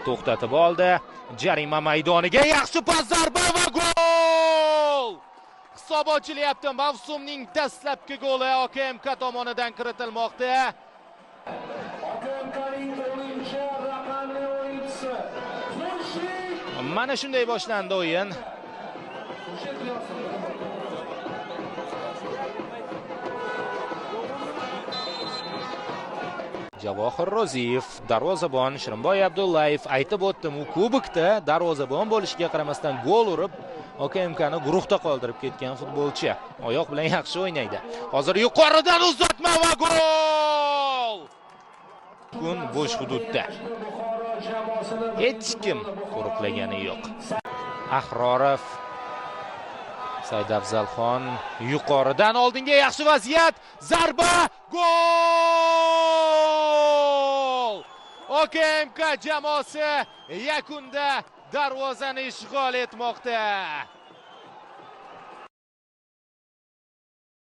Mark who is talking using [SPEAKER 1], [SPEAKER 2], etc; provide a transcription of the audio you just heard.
[SPEAKER 1] To'xtatib oldi. Jarima maydoniga yaxshi pas, zarba va gol! Hisob ochilyapti. Mavsumning dastlabki goli OKMK tomonidan kiritilmoqda.
[SPEAKER 2] OKMKning 10-raqamli o'yinchisi Xurshid.
[SPEAKER 1] Mana shunday boshlandi o'yin. Javohir Ro'ziyev, darvozabon Shirinboy Abdullayev, aytib o'tdim, u kubokda darvozabon bo'lishiga qaramasdan gol urib, OKMKni guruhda qoldirib ketgan futbolchi. Oyoq bilan yaxshi o'ynaydi. Hozir yuqoridan uzatma va gol! Kun bo'sh hududda. Hech kim qo'riqlagani yo'q. Ahrorov, Saidafzalxon yuqoridan oldinga yaxshi vaziyat, zarba, gol! OKMK jamoasi yakunda darvozani ishg'ol etmoqda.